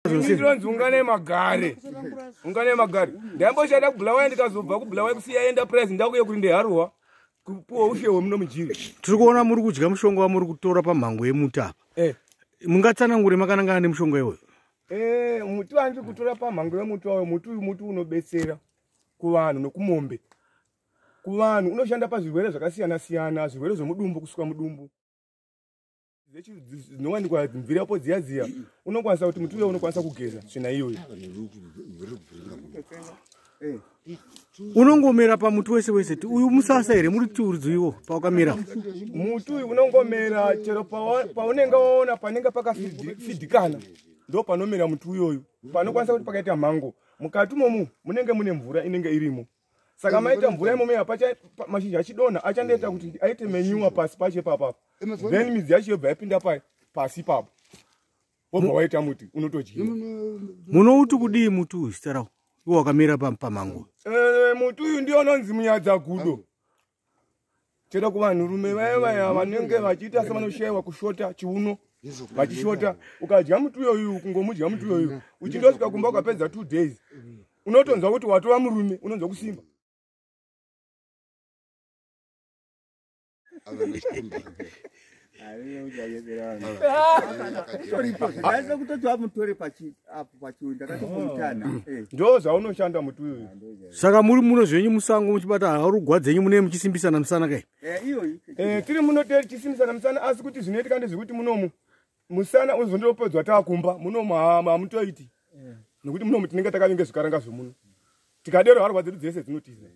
Ndinonzi unganai magare, unganai magare. Ndaimboshanda kuBulawayo, ndikazobva kuBulawayo kusiya enterprise, ndakuye kuti ndeharuwa kupuwa ushe hwemuno mujiri. Tiri kuona muri kudya mushonga wamuri kutora pamhango yemuti apa. Mungatsanangure makanangana nemushonga iwoyo? Muti wandiri kutora pamhango yemuti wayo, muti uyu muti unobetsera kuvanhu nokumombe. Kuvanhu unoshanda pazvirwere zvakasiyana siyana, zvirwere zvemudumbu, kusuka mudumbu, dzinowanikwa mvirapo dziya dziya, unokwanisa kuti muti uyo unokwanisa kugeza tsvina iyoyo. Unongomera pamuti wese wese uyu musasa here muri tiuridziwo pawakamera? Muti uyu unongomera chero paunenge waona panenge pakafidhikana, ndo panomera muti uyoyu. Panokwanisa kuti pakaita mhango, mukati momu munenge mune mvura inenge irimo, saka maita mvura imomo, mashizha achidonha achandoita kuti aite menyuwa pasi pacho ipapapo, then midzi yacho yobva yapinda pasi ipapo, wobva waita muti unotodyiwa. Munouti kudii muti uyu, zita rawo, iwo wakamera pamhango? Muti uyu ndiyo unonzi munyadzagudo. Chero kuvanhurume vaya vaya vanenge vachiita sevanoshayiwa kushota chiuno, vachishota, ukadya muti uyoyu, kungomudya muti uyoyu, uchindosvika kumba ukapedza 2 days, unotonzwa kuti watova murume, unonzwa kusimba. Ndo zvaunoshanda muti uyu. Saka muri muno zvenyu musango muchibata harugwa dzenyu, munee muchisimbisana musana kai? Tiri muno tichisimbisana musana, asi kuti zvinoitika ndezvekuti munomu musana unozondopedzwa taakumba. Munomu hamutoiti, nekuti munomu tinenge takavinge zvikaranga zvemuno. Tikadero harwa dzedu dzese dzinotiza.